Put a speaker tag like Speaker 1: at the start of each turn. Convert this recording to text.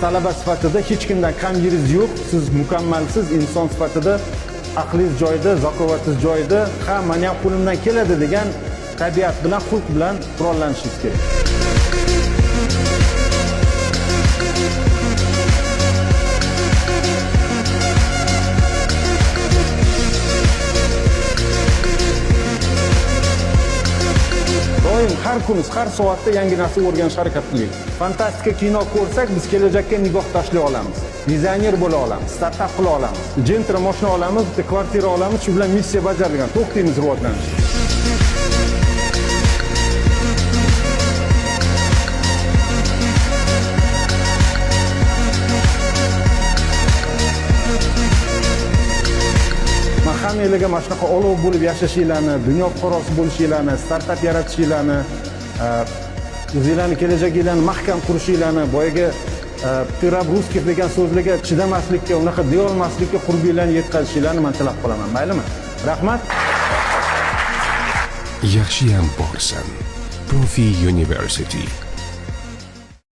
Speaker 1: Talaba sifatida hech kimdan kam yeringiz yo'q. Siz mukammalsiz inson sifatida, aqlingiz joyida, zakovatingiz joyida. Ha, mani ham qo'limdan keladi degan tabiat bilan, xulq bilan qurollanishingiz kerak. Doim, har kuni, har soatda yangi narsa o'rganishga harakat qiling. Fantastika kino ko'rsak, biz kelajakka nigoh tashlay olamiz, vizioner bo'la olamiz, startap qila olamiz, Gentra moshina olamiz, bitta kvartira olamiz, shu bilan missiya bajarilgan, to'xtaymiz rivojlanishga. Man hammanglarga mana shunaqa olov bo'lib yashashinglarni, dunyo fuqarosi bo'lishinglarni, startap yaratishinglarni, o'zinglarni kelajaginglarni mahkam qurishinglarni, boyagi "ты раб русских" degan so'zlarga chidamaslikka, unaqa deyolmaslikka qurbinglarni yetkazishinglarni man tilab qolaman. Maylimi? Rahmat.
Speaker 2: Yaxshiyam borsan. Profi University.